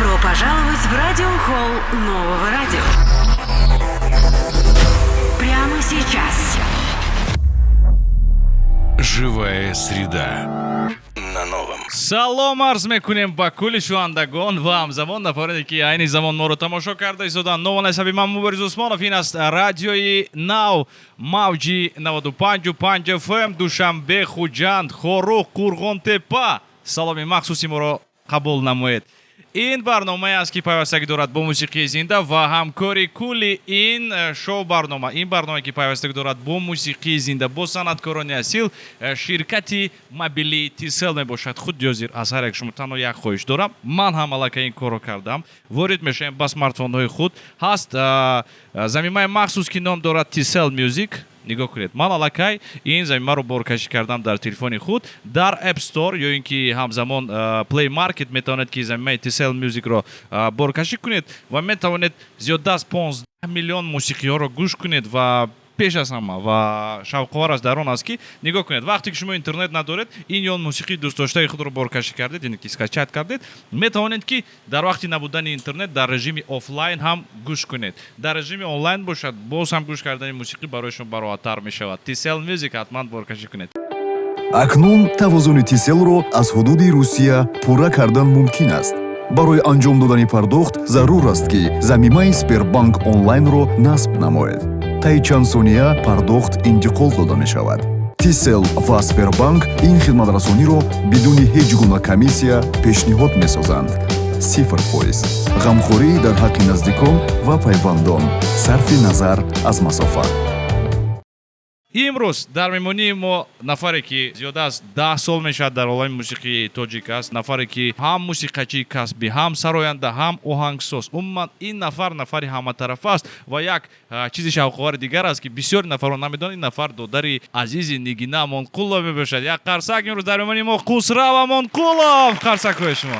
Добро пожаловать в радиохолл Нового радио. Прямо сейчас. Живая среда. На новом. Салом арз мекунем ба кулли шунавандагон ва ҳамзамон нафароне, ки айни замон моро тамошо карда истоданд. Ному насаби ман Мубориз Усмонов, ин аст радиои Нав, мавҷи 95,5 FM, Душанбе, Хуҷанд, Хоруғ, Қурғонтеппа. Саломи махсуси моро қабул намоед. Ин барномае аст, ки пайвастагӣ дорад бо мусиқии зинда, ва ҳамкори кулли ин шоу барнома, ин барномае, ки пайвастагӣ дорад бо мусиқии зинда, бо санъаткорони асил, ширкати мобилии Тисел мебошад. Худи ҳозир аз ҳар як шумо танҳо як хоҳиш дорам. Ман ҳам аллакай ин корро кардам. Ворид мешавем ба смартфонҳои худ. Ҳаст замимаи махсус, ки ном дорад Тисел Music. Нигоҳ кунед, ман аллакай ин замимаро боркашӣ кардам дар телефони худ. Дар App Store ё ин ки ҳамзамон Play Market метавонед, ки замимаи Tcell Music-ро боркашӣ кунед ва метавонед зиёда аз 15 миллион мусиқиҳоро гӯш кунед. Ва пеш аз ҳама ва шавқовар аст дар он аст, ки нигоҳ кунед, вақте ки шумо интернет надоред, ин ё он мусиқии дӯстдоштаи худро боркашӣ кардед, яъне ки скачать кардед, метавонед, ки дар вақти набудани интернет дар режими офлайн ҳам гӯш кунед. Дар режими онлайн бошад, боз ҳам гӯш кардани мусиқӣ барои шумо бароҳаттар мешавад. Tcell Music ҳатман боркашӣ кунед. Акнун тавозуни Тиселро аз ҳудуди Русия пурра кардан мумкин аст. Барои анҷом додани пардохт зарур аст, ки замимаи Сбербанк Онлайнро насб намоед. Таи чанд сония пардохт интиқол дода мешавад. Тисел ва Сбербанк ин хидматрасониро бидуни ҳеҷ гуна комиссия пешниҳод месозанд. 0% ғамхорӣ дар ҳаққи наздикон ва пайвандон, сарфи назар аз масофа. Имрӯз дар меҳмонии мо нафаре, ки зиёда аз 10 сол мешавад дар олами мусиқии тоҷик аст, нафаре, ки ҳам мусиқачии касбӣ, ҳам сароянда, ҳам оҳангсоз, умуман ин нафар нафари ҳаматарафа аст. Ва як чизи шавқовари дигар аст, ки бисёри нафарон намедонанд, ин нафар додари азизи Нигина Амонқулова мебошад. Як қарсак! Имрӯз дар меҳмонии мо Хусрав Амонқулов. Қарсакҳои шумо.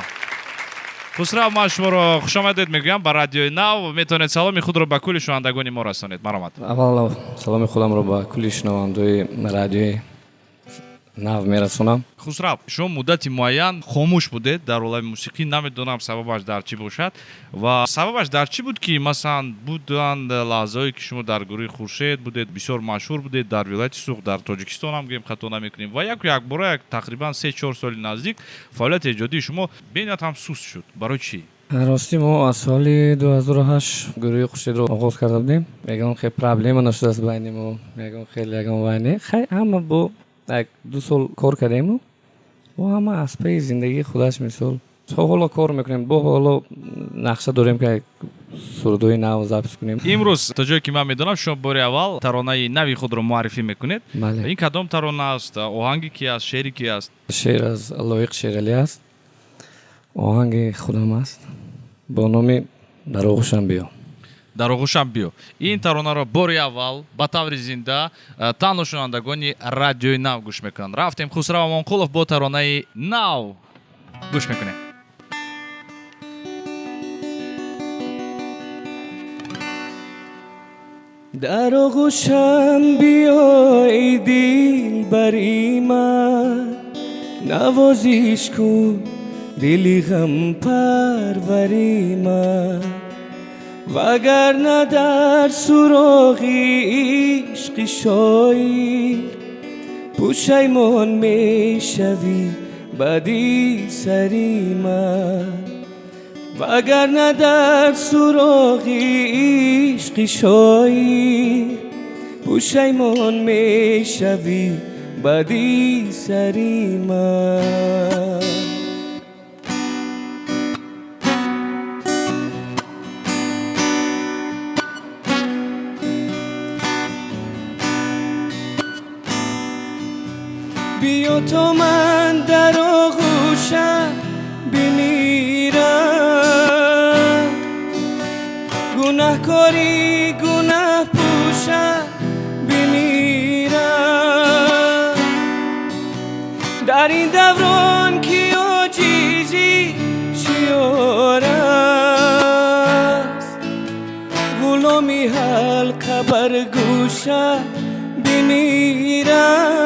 Хусрав, ман шуморо хушомадед мегӯям ба радиои Нав. Метавонед саломи худро ба кулли шунавандагони мо расонед, марҳамат. Аввал саломи худамро ба кулли шунавандаои радиои Нав мерасонам. Хусрав, шумо муддати муайян хомӯш будед дар олами мусиқӣ. Намедонам, сабабаш дар чӣ бошад ва сабабаш дар чӣ буд, ки масалан буданд лаҳзаҳое, ки шумо дар гурӯҳи Хуршед будед, бисёр машҳур будед дар вилояти Суғд, дар Тоҷикистон ҳам гӯем, хато намекунем, ва яку якбора як тақрибан 3-4 соли наздик фаъолияти эҷодии шумо бениҳоят ҳам суст шуд. Барои чӣ? Ростӣ, мо аз соли 2008 гурӯҳи Хуршедро оғоз карда будем. Ягон хел проблема нашудааст байни мо, ягон хел ягон вайне. Хай, ҳама бо як ду сол кор кардему бо ҳама аз пайи зиндагии худаш, мисол, то ҳоло кор мекунем, бо ҳоло нақша дорем, ки як сурудҳои нав запис кунем. Имрӯз, то ҷое ки ман медонам, шумо бори аввал таронаи нави худро муаррифӣ мекунед. Бале. Ин кадом тарона аст? Оҳанги ки аст, шеъри ки аст? Шеър аз Лоиқ Шералӣ аст, оҳанги худам аст, бо номи «Дар оғӯшам биё». «Дар оғӯшам биё». Ин таронаро бори аввал ба таври зинда танҳо шунавандагони радиои Нав гӯш мекунанд. Рафтем, Хусрав Амонқулов бо таронаи нав, гӯш мекунем. Дар оғӯшам биё, эй дилбари ман, навозиш кун дили ғампарвари ман, вагарна дар суроғи ишқи шоир пушаймон мешавӣ баъди сари ман, вагарна дар суроғи ишқи шоир пушаймон мешавӣ баъди сари ман. Биё то ман дар оғӯшат бимирам, гунаҳкори гунаҳ пӯшат бимирам, дар ин даврон ки оҷизӣ шиёр аст, ғуломи ҳалқа бар гӯшат бимирам,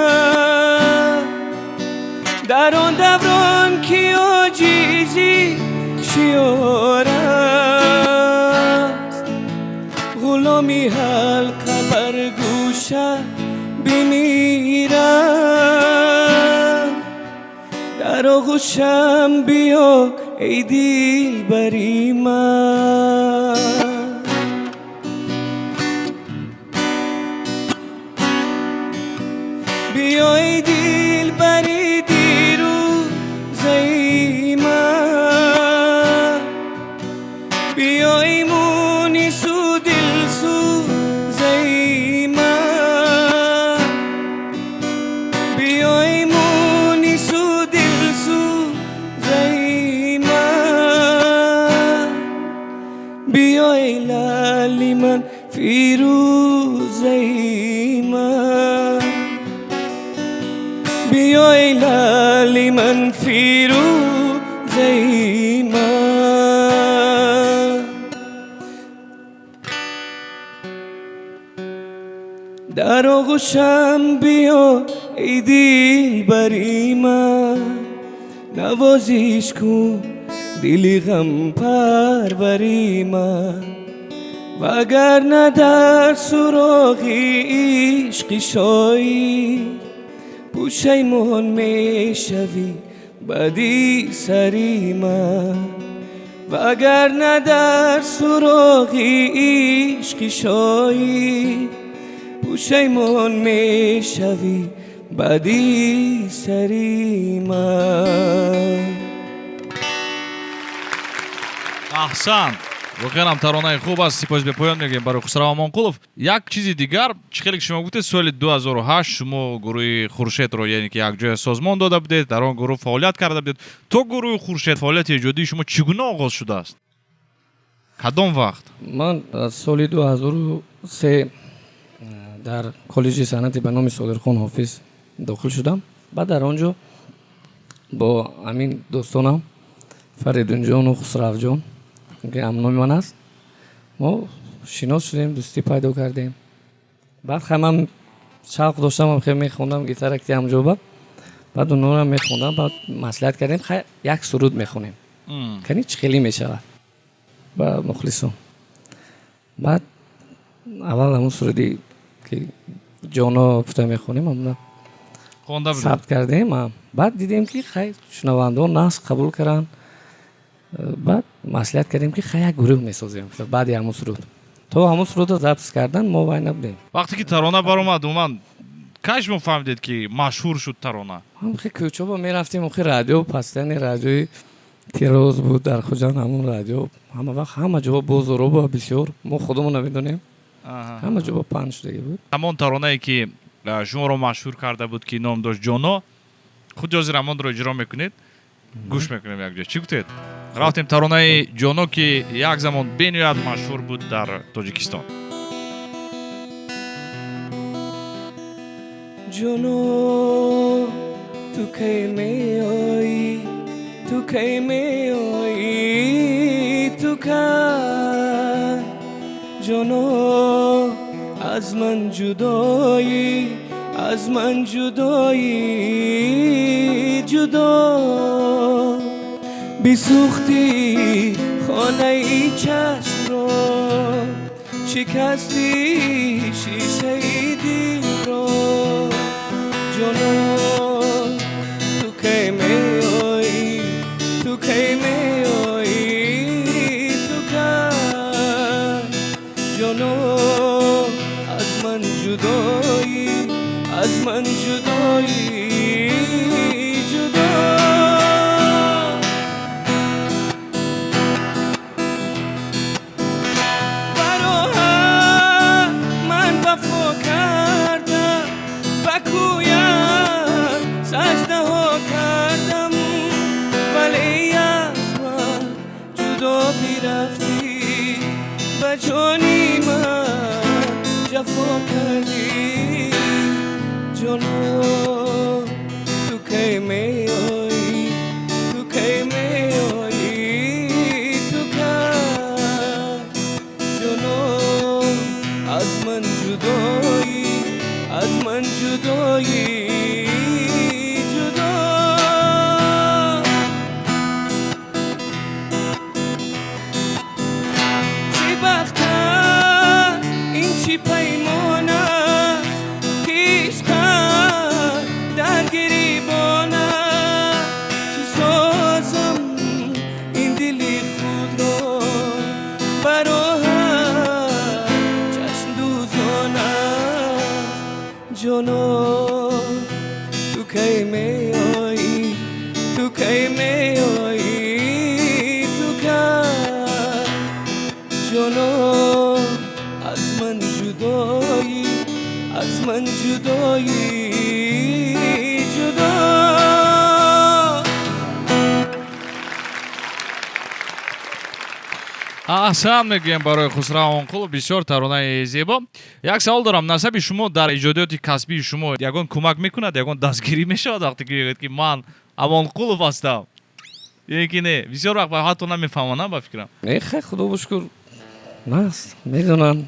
дар он даврон ки оҷизӣ шиёр оғӯшам биё эй дилбари ман. Биё эй дилбари дирӯзаи ман, биё эй мунису дилсӯзаи ман, биё эй мунису дилсӯзаи ман, биё эй лаъли ман фирӯзаи ман, биё эй лаъли ман фирӯзаи ман. Дар оғӯшам биё эй дилбари ман, навозиш кун дили ғампарвари ман, вагарна дар суроғи ишқи шоир пушаймон мешавӣ баъди сари ман, вагарна дар суроғи ишқи шоир пушаймон мешавӣ баъди сари ман. Аҳсан, воқеан ҳам таронаи хуб аст. Сипос бепоён мегӯем барои Хусрав Амонқулов. Як чизи дигар, чӣ хеле ки шумо гуфтед, соли 2008 шумо гурӯҳи Хуршедро, яъне ки якҷоя созмон дода будед, дар он гурӯҳ фаъолият карда будед. То гурӯҳи Хуршед фаъолияти эҷодии шумо чӣ гуна оғоз шудааст? Кадом вақт? Ман аз соли 2003 дар коллеҷи санъати ба номи Содирхон Ҳофиз дохил шудам. Баъд дар он ҷо бо ҳамин дӯстонам Фаридунҷону Хусравҷон, ки ҳамноми ман аст, мо шинос шудем, дӯстӣ пайдо кардем. Баъд ман шавқ доштам, хеле мехондам гитара ки ҳамҷоба, баъд онҳоро мехондам. Баъд маслиҳат кардем, хай як суруд мехонем, кани чӣ хеле мешавад ба мухлисон. Баъд аввал ҳамун суруди ки ҷоно гуфта мехонем, ҳамуна хонда будед, сабт кардем. Баъд дидем ки хай шунавандаон нағз қабул карданд. Баъд маслиҳат кардем ки хай як гурӯҳ месозем. Баъди ҳамун суруд, то ҳамун сурудро запис кардан мо вай набудем. Вақте ки тарона баромад, умуман кай шумо фаҳмидед ки машҳур шуд тарона? Ҳам хе кӯчоба мерафтем, охи радио постоянно радиои Тироз буд дар Хуҷанд. Ҳамун радио ҳама вақт ҳама ҷо бозоро бисёр, мо худамон намедонем, ҳама ҷо паҳн шудагӣ буд. Ҳамон таронае ки шуморо машҳур карда буд, ки ном дошт Ҷоно, худи ҳозир ҳамонро иҷро мекунед, гӯш мекунем якҷо. Чӣ гуфтед? Рафтем таронаи Ҷоно, ки як замон бениҳоят машҳур буд дар Тоҷикистон. Ҷоно, ту кай меоӣ, ту кай меоӣ, ту кай? Ҷоно, аз ман ҷудоӣ, аз ман ҷудоӣ, ҷудо. Бисӯхтӣ хонаи чашмро, шикастӣ шишаи дилро. Ҷоно, ту кай меоӣ, ту кай меоӣ, ту кай? Ҷоно, аз ман ҷудоӣ, аз ман ҷудоӣ, ҷудо. Бароҳат ман вафо кардам, ба кӯят саҷдаҳо кардам, вале аз ман ҷудо бирафтӣ, ба ҷони ман ҷафо кардӣ. Ҷоно, ту кай меоӣ, ту кай меоӣ, ту кай? Ҷоно, аз ман ҷудоӣ, аз ман ҷудоӣ, ҷудо. Чӣ бахт аст ин, чӣ паймон аст, ки ишқат дар гирибон аст, чӣ ҷоно, ту кай меоӣ, ту кай меоӣ, ту кай? Ҷоно, аз ман ҷудоӣ, аз ман ҷудоӣ, ҷудо. Аҳсан мегӯем барои Хусрав Амонқулов, бисёр таронаи зебо. Як савол дорам, насаби шумо дар эҷодиёти касбии шумо ягон кӯмак мекунад, ягон дастгирӣ мешавад вақте ки мегӯяд, ки ман Амонқулов ҳастам? Ё ки не? Бисёр вақт ҳатто намефаҳманд, ба фикрам. Не, хай, худо шукр, наст, медонанд.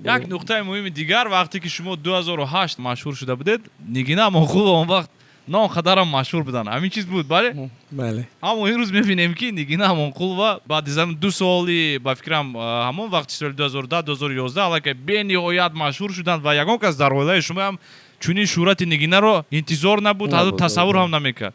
Як нуқтаи муҳими дигар, вақте ки шумо 2008 машҳур шуда будед, Нигина Амонқулова он вақт на он қадарам машҳур буданд. Ҳамин чиз буд, бале? Бале. Аммо имрӯз мебинем, ки Нигина Амонқулова баъди 2 соли, ба фикрам, ҳамон вақти соли 2010, 2011 аллакай бениҳоят машҳур шуданд ва ягон кас дар оилаи шумо ҳам чунин шӯҳрати Нигинаро интизор набуд, ҳатто тасаввур ҳам намекард.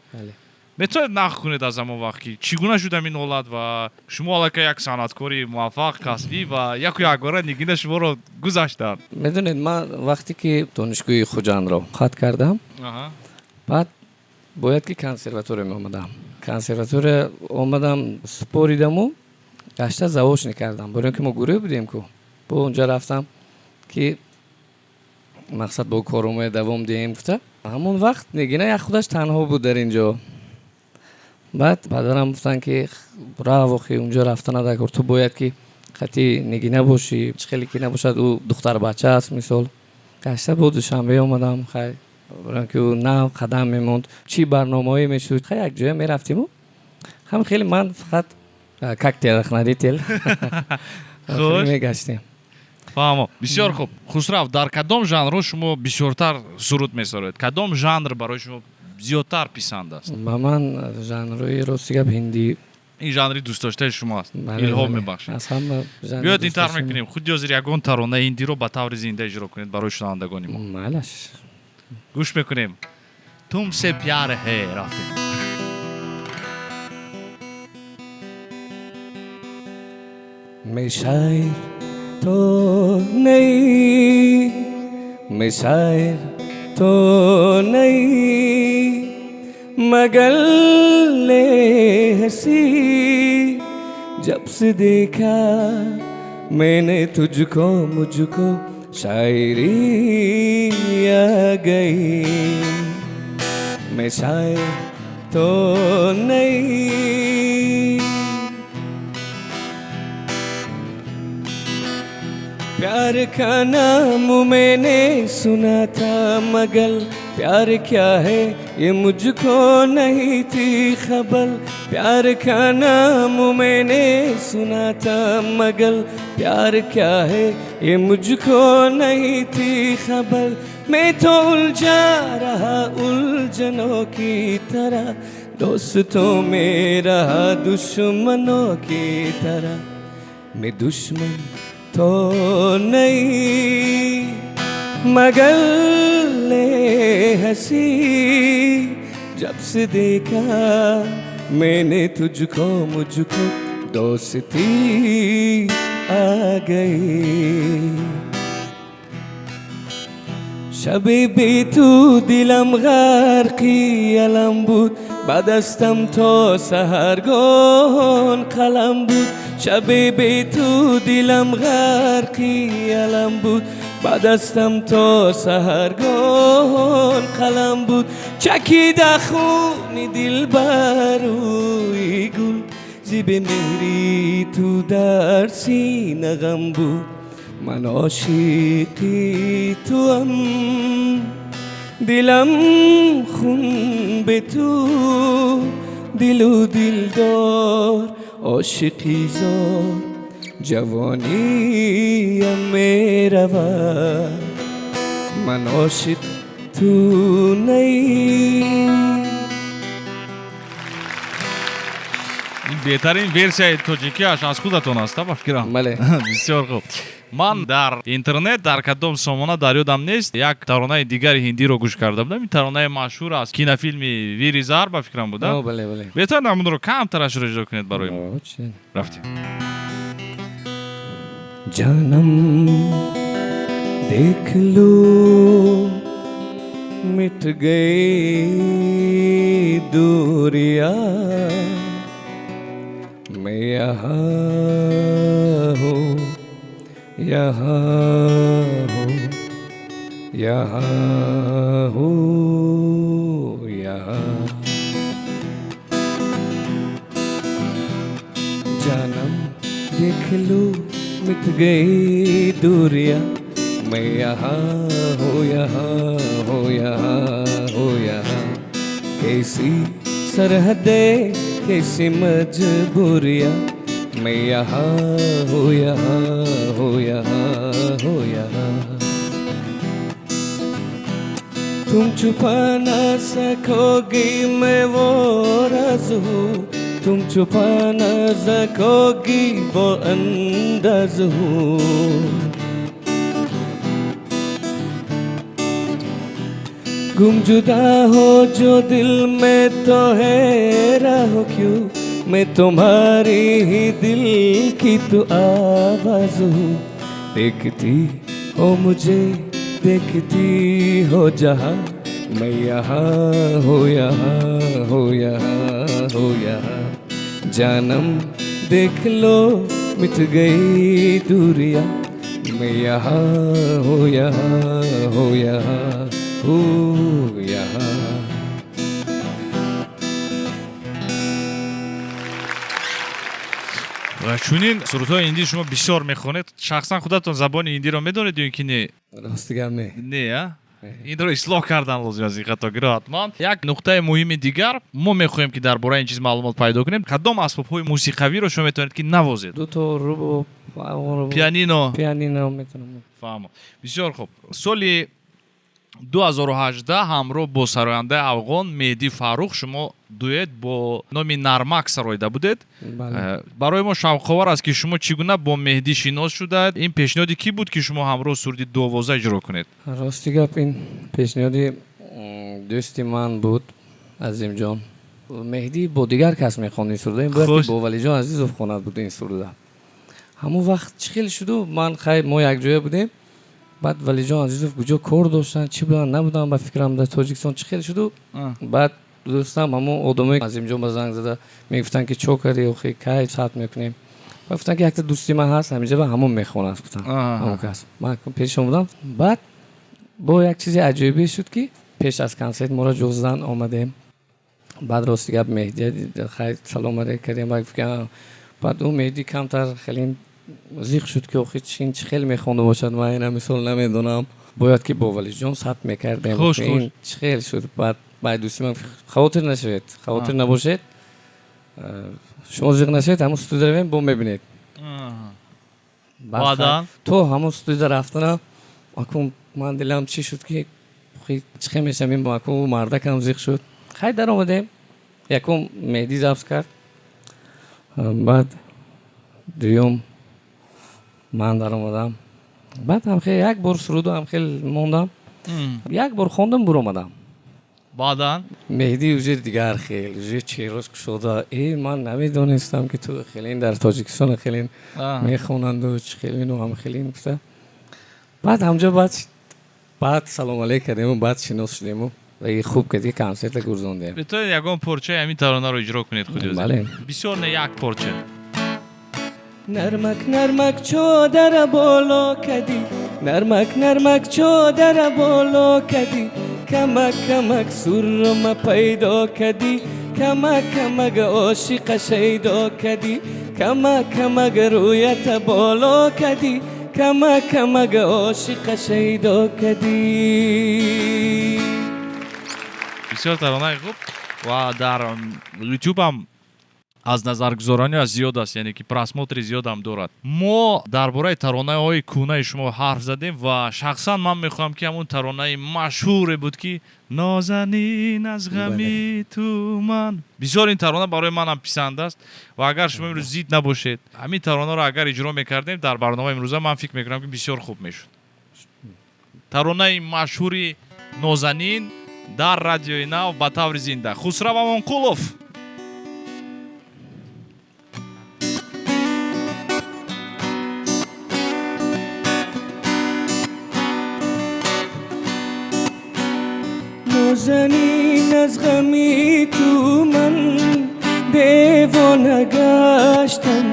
Метавонед нақл кунед аз ҳамон вақт, ки чӣ гуна шуд ҳамин ҳолат ва шумо аллакай як санъаткори муваффақ, касбӣ ва яку якбора Нигина шуморо гузаштанд? Медонед, ман вақте ки донишгоҳи Хуҷандро хат кардам, баъд бояд ки консерватория меомадам. Консерватория омадам, супоридаму гашта заочно кардам. Барои ки мо гурӯҳ будем ку. Бо онҷа рафтам ки мақсад бо корумоя давом диҳем гуфта. Ҳамон вақт Нигина як худаш танҳо буд дар инҷо. Баъд падарам гуфтанд, ки рав, охи, унҷо рафта надакор, ту бояд ки хати Нигина бошӣ, чӣ хеле ки набошад, ӯ духтарбача аст, мисол. Гашта бо Душанбе омадам, хай, барои ки ӯ нав қадам мемонд, чӣ барномаҳое мешуд, хай, як ҷоя мерафтиму ҳам хеле ман фақат как телохранитель мегаштем. Фаҳмо, бисёр хуб. Хусрав, дар кадом жанрҳо шумо бисёртар суруд месароед? Кадом жанр барои шумо зиёдтар писанд аст? Ба ман жанрҳои, рости гап, ҳиндӣ. Ин жанри дӯстдоштаи шумо аст, илҳом мебахшад. Аз ҳама жанри Биёед, ин тавр дӯстдоштаи. мекунем, худи ҳозир ягон таронаи ҳиндиро ба таври зинда иҷро кунед барои шунавандагони мо. Майлаш. Гӯш мекунем. Тумсе пяр ҳе, рафтем. मैं शायर तो नहीं, मैं शायर तो नहीं, मगर ले हंसी, जब से देखा मैंने तुझको मुझको शायरी आ गई। मैं शायर तो नहीं। प्यार का नाम मैंने सुना था, मगर प्यार क्या है ये मुझको नहीं थी खबर। प्यार का नाम मैंने सुना था, मगर प्यार क्या है ये मुझको नहीं थी खबर। मैं तो उलझा रहा उलझनों की तरह, दोस्तों मेरा दुश्मनों की तरह। मैं दुश्मन तो नहीं, मगर ले हंसी, जब से देखा मैंने तुझको मुझको दोस्ती आ गई। शबे बे तू दिलम ғарқи алам буд, ба дастам то саҳаргоҳон қалам буд. Шабе бе ту дилам ғарқи алам буд, ба дастам то саҳаргоҳон қалам буд. Чакида хуни дил бар рӯи гул, зи бемеҳри ту дар сина ғам буд. Ман ошиқи туам, дилам хун бе ту, дилу дилдор ошиқи зор, ҷавониям меравад, ман ошиқ ту наӣ. Ин беҳтарин версияи тоҷикиаш аз худатон аст, ба фикрам. Бале. Бисёр хуб. Ман дар интернет, дар кадом сомона дар ёдам нест, як таронаи дигари ҳиндиро гӯш карда будам. Ин таронаи машҳур аз кинофилми Вири Зар, ба фикрам, буда. О, бале, бале. Беҳтар намунро камтарашро иҷро кунед барои мо. О, чӣ? Рафтем. Ҷанам, देख लो। मिट गई दूरियां, मैं यहाँ हूँ, यहाँ हूँ, यहाँ हूँ, यहाँ। जानम देख लो मिट गई दूरियां, मैं यहाँ हूँ, यहाँ हूँ, यहाँ हूँ, यहाँ। कैसी सरहदें, कैसी मजबूरियाँ, मैं यहाँ हूँ, यहाँ हूँ, यहाँ हूँ, यहाँ। तुम छुपा ना सकोगी मैं वो राज हूँ, तुम छुपा ना सकोगी वो अंदाज हूँ। गुम जुदा हो जो दिल में तो है राह क्यों, मैं तुम्हारी ही दिल की तो आवाज़ हूँ। देखती हो मुझे, देखती हो जहाँ, मैं यहाँ हूँ, यहाँ हूँ, यहाँ हूँ, यहाँ। जानम देख लो मिट गई दूरियाँ, मैं यहाँ हूँ, यहाँ हूँ, यहाँ हूँ, यहाँ। Ва чунин сурудҳои ҳиндӣ шумо бисёр мехонед. Шахсан худатон забони ҳиндиро медонед ё ин ки не? Рости гап не. Не, а? Инро ислоҳ кардан лозим аз ин хатогиро ҳатман. Як нуқтаи муҳими дигар, мо мехоҳем ки дар бораи ин чиз маълумот пайдо кунем. Кадом асбобҳои мусиқавиро шумо метавонед ки навозед? Ду то рубоб, пианино. Пианино метавонам. Фаҳмо. Бисёр хуб. Соли 2018 ҳамроҳ бо сарояндаи афғон Меҳдӣ Фаррух шумо дуэт бо номи Нармак сароида будед. Барои мо шавқовар аст ки шумо чӣ гуна бо Меҳдӣ шинос шудаед. Ин пешниҳоди кӣ буд ки шумо ҳамроҳ суруди дуовоза иҷро кунед? Рости гап, ин пешниҳоди дӯсти ман буд, Азимҷон. Меҳдӣ бо дигар кас мехонд ин суруда. Ин бояд ки бо Валиҷон Азизов хонад буд ин суруда. Ҳамон вақт чӣ хел шуду, ман хай мо якҷоя будем. Баъд Валиҷон Азизов куҷо кор доштанд, чӣ буданд, набуданд, ба фикрам дар Тоҷикистон чӣ хел шуду. Баъд дӯстам ҳамон одамои Азимҷон ба занг зада мегуфтанд ки чо кардӣ, охи кай сабт мекунем. Баъд гуфтанд ки якта дӯсти ман ҳаст ҳаминҷа ва ҳамон мехонад, гуфтанд ҳамон кас. Ман пешшон будам. Баъд бо як чизи аҷоибе шуд ки пеш аз консерт моро ҷуғ задан омадем. Баъд рости гап Меҳдия хай салом алейк кардем. Баъд гуфт ки баъд ӯ Меҳдӣ камтар хеле зиқ шуд ки охи чин чӣ хел мехонда бошад, ман ина мисол намедонам. Бояд ки бо Валиҷон сабт мекардем. Ин чӣ хел шуд. Баъд баъд дӯсти ман хавотир нашавед, хавотир набошед, шумо зиқ нашавед, ҳамон студия равем, бо мебинед. Баъдан то ҳамон студия рафтанам акун ман дилам чӣ шуд ки чӣ хел мешавам, ин акун мардакам зиқ шуд. Хай даромадем, якум Меҳдӣ забс кард, баъд дуюм ман даромадам. Баъд ҳамхел як бор суруду ҳамхел мондам, як бор хондам, буромадам. Баъдан Меҳдӣ уже дигар хел, уже чеҳрош кушода. Ман намедонистам ки ту хелин дар Тоҷикистон хелин мехонанду чӣ хелину ҳамхелин гуфта. Баъд ҳамҷо баъд салом алейк кардему, баъд шинос шудему ва хуб кардӣ консерта гузондем. Метавонед ягон порчаи ҳамин таронаро иҷро кунед худи? Бале. Бисёр не, як порча. Нармак нармак чодара боло кадӣ, нармак нармак чодара боло кадӣ, камак камак сурма пайдо кадӣ, камак камак ошиқа шайдо кадӣ, камак камак рӯята боло кадӣ, камак камак ошиқа шайдо кадӣ. Бисёр таронаи хуб ва дар YouTube ҳам аз назаргузоронӣ зиёд аст, яъне ки просмотри зиёд ҳам дорад. Мо дар бораи таронаҳои кӯҳнаи шумо ҳарф задем ва шахсан ман мехоҳам ки ҳамон таронаи машҳуре буд ки нозанин аз ғами ту ман. Бисёр ин тарона барои манам писанд аст ва агар шумо имрӯз зид набошед, ҳамин таронаро агар иҷро мекардем дар барномаи имрӯза, ман фикр мекунам ки бисёр хуб мешуд. Таронаи машҳури нозанин дар радиои нав ба таври зинда. Хусрав Амонқулов. نازنین از غمی تو من دیوانه گشتم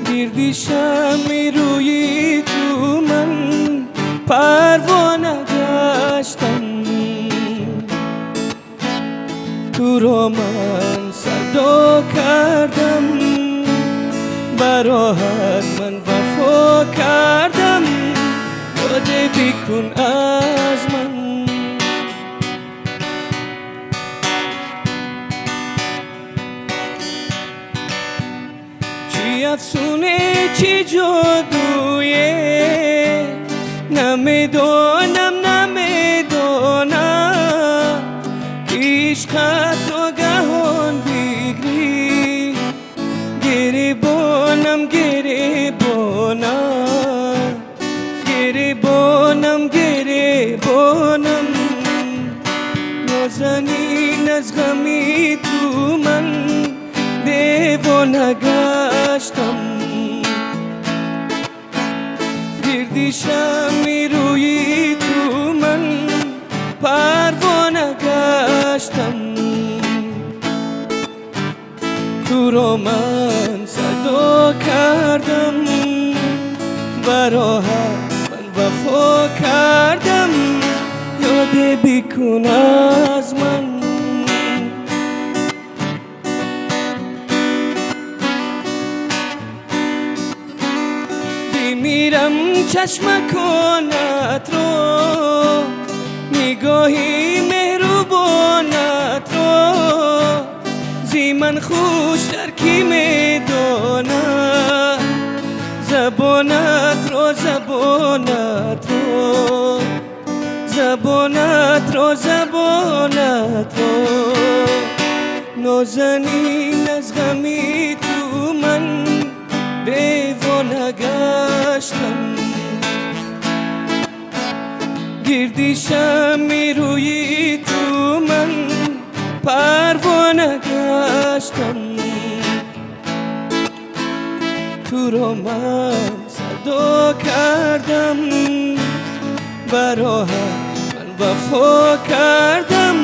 گردی شمی روی تو من پروانه گشتم تو را من صدا کردم براحت من وفا کردم یاد بکن از من چی افسونه چی جادویه نمیدانم نمیدانم عشقت ناگهان بگری گریبانم گریبانم گریبانم گریبانم نازنین از غمی تو من دیوانه گشتم گردی شمی روی تو من پروانه گشتم تو را من صدا کردم براحت من وفا کردم یاد بکن از من بمیرم چشمکانت رو نگاهی مهربانت رو زی من خوش در کی میداند زبانت رو زبانت رو زبانت رو زبانت رو نازنین از غمی تو من دیوانه گشتم گردی شمی روی تو من پروانه گشتم تو را من صدا کردم براحت من وفا کردم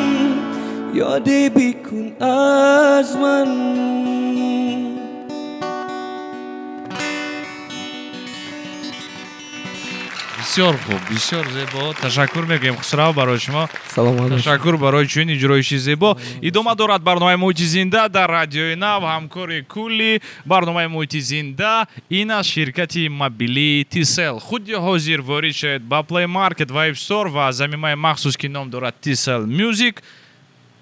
یاد بکن از من бисёр хуб, бисёр зебо. Ташаккур мегӯем Хусрав барои шумо. Салом алейкум. Ташаккур барои чунин иҷроиши зебо. Идома дорад барномаи муҳити зинда дар радиои нав. Ҳамкори кулли барномаи муҳити зинда ин аз ширкати мобилии Tcell. Худи ҳозир ворид шавед ба Play Market ва App Store ва замимаи махсус, ки ном дорад Tcell Music,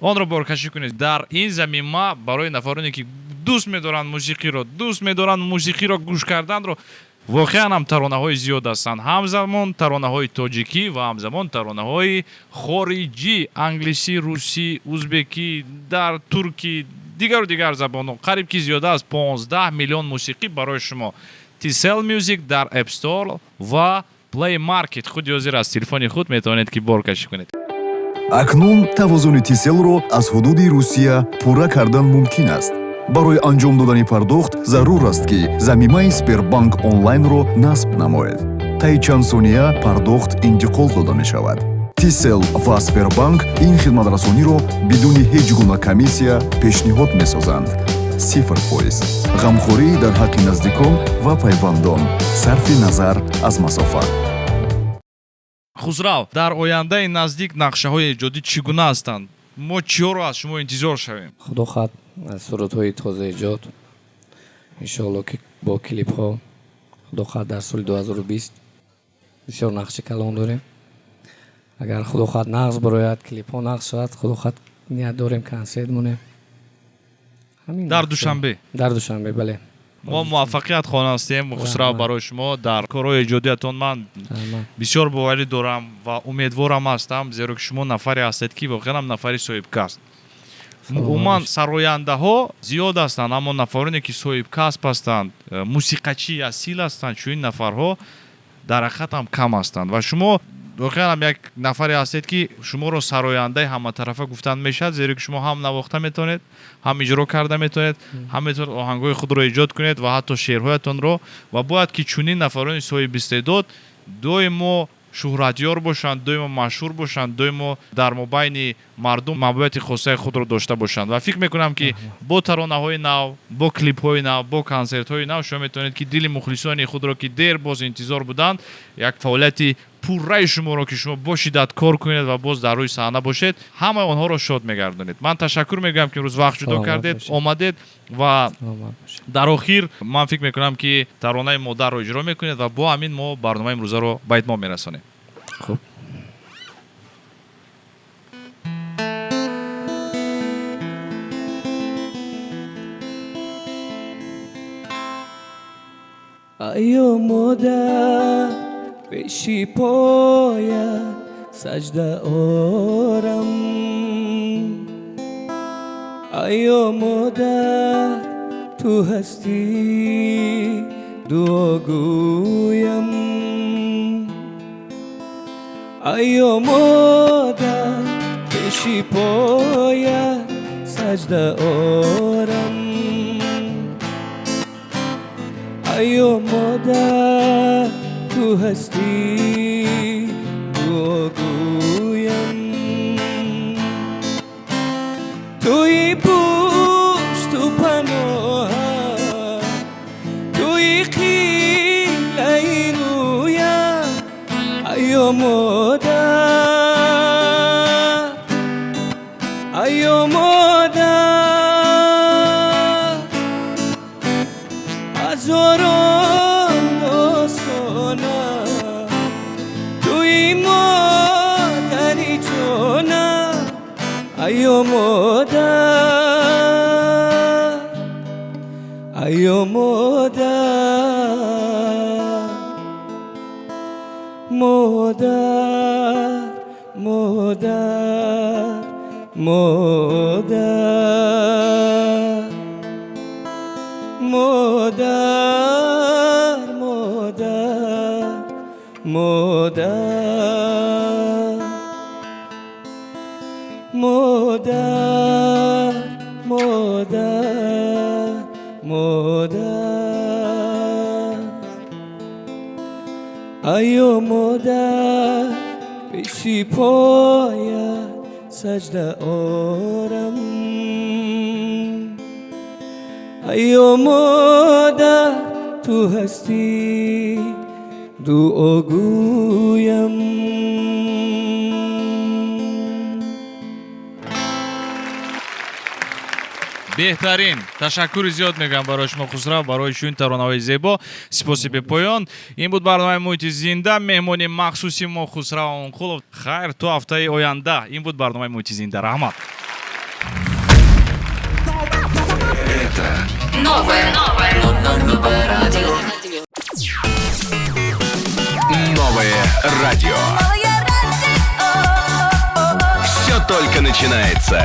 онро боркашӣ кунед. Дар ин замима барои нафароне, ки дӯст медоранд мусиқиро, дӯст медоранд мусиқиро гӯш карданро, воқеан ҳам таронаҳои зиёд ҳастанд. Ҳамзамон таронаҳои тоҷикӣ ва ҳамзамон таронаҳои хориҷӣ, англисӣ, русӣ, узбекӣ, дар туркӣ, дигару дигар забонҳо. Қариб ки зиёда аз 15 миллион мусиқӣ барои шумо. Tcell Music дар App Store ва Play Market. Худи ҳозир аз телефони худ метавонед ки боркашӣ кунед. Акнун тавозуни Тиселро аз ҳудуди Русия пурра кардан мумкин аст. Барои анҷом додани пардохт зарур аст, ки замимаи Сбербанк онлайнро насб намоед. Таи чанд сония пардохт интиқол дода мешавад. Тисел ва Сбербанк ин хидматрасониро бидуни ҳеҷ гуна комиссия пешниҳод месозанд. 0%. Ғамхорӣ дар ҳаққи наздикон ва пайвандон, сарфи назар аз масофа. Хусрав, дар ояндаи наздик нақшаҳои эҷодӣ чӣ гуна ҳастанд? Мо чиҳоро аз шумо интизор шавем? Худо хоҳад, аз сурудҳои тоза эҷод, иншоалло, ки бо клипҳо, худо хоҳад, дар соли 2020 бисёр нақши калон дорем. Агар худо хоҳад нағз барояд, клипҳо нағз шавад, худо хоҳад, ният дорем консерт монем. Дар Душанбе? Дар Душанбе, бале. Мо муваффақият хоҳон ҳастем, Хусрав, барои шумо дар корҳои эҷодиятон. Ман бисёр боварӣ дорам ва умедворам ҳастам, зеро ки шумо нафаре ҳастед, ки воқеан нафари соҳибкасб. Умуман сарояндаҳо зиёд ҳастанд, аммо нафароне, ки соҳибкасб ҳастанд, мусиқачии асил ҳастанд, чунин нафарҳо дар ҳақиқат ҳам кам ҳастанд. Ва шумо воқеан ҳам як нафаре ҳастед, ки шуморо сарояндаи ҳаматарафа гуфтан мешавад, зеро ки шумо ҳам навохта метавонед, ҳам иҷро карда метавонед, ҳам метавонед оҳангҳои худро эҷод кунед ва ҳатто шеърҳоятонро. Ва бояд ки чунин нафарони соҳибистеъдод доимо Шӯҳратёр бошанд, доимо машҳур бошанд, доимо дар мобайни мардум маҳбубияти хосаи худро дошта бошанд. Ва фикр мекунам, ки бо таронаҳои нав, бо клипҳои нав, бо консертҳои нав шумо метавонед, ки дили мухлисони худро, ки дер боз интизор буданд, як фаъолияти пурраи шуморо, ки шумо бо шиддат кор кунед ва боз дар рӯи саҳна бошед, ҳамаи онҳоро шод мегардонед. Ман ташаккур мегӯям, ки имрӯз вақт ҷудо кардед, омадед ва дар охир ман фикр мекунам, ки таронаи модарро иҷро мекунед ва бо ҳамин мо барномаи имрӯзаро ба итмом мерасонем. Хуб. Айё модар, пеши поят саҷда орам. Айё модар, ту ҳастӣ, дуогӯям. Айё модар, пеши поят саҷда орам. Айё модар, ту ҳастӣ, дуогӯям. Туи пушту паноҳам, туи қиблаи рӯям. Айё модар, айё модар, ҳазорон достона туи модари ҷона. Айё модар, айё модар, модар, модар, модар, модар, модар, модар, модар, модар, модар. Айё модар, пеши поят саҷда орам. Айё модар, ту ҳастӣ, дуогӯям. Беҳтарин. Ташаккури зиёд мегӯям барои шумо, Хусрав, барои чунин таронаҳои зебо. Сипоси бепоён. Ин буд барномаи муҳити зинда. Меҳмони махсуси мо Хусрав Амонқулов. Хайр, то ҳафтаи оянда. Ин буд барномаи муҳити зинда. Раҳмат. Это новое, новое радио. Новое радио. Все только начинается.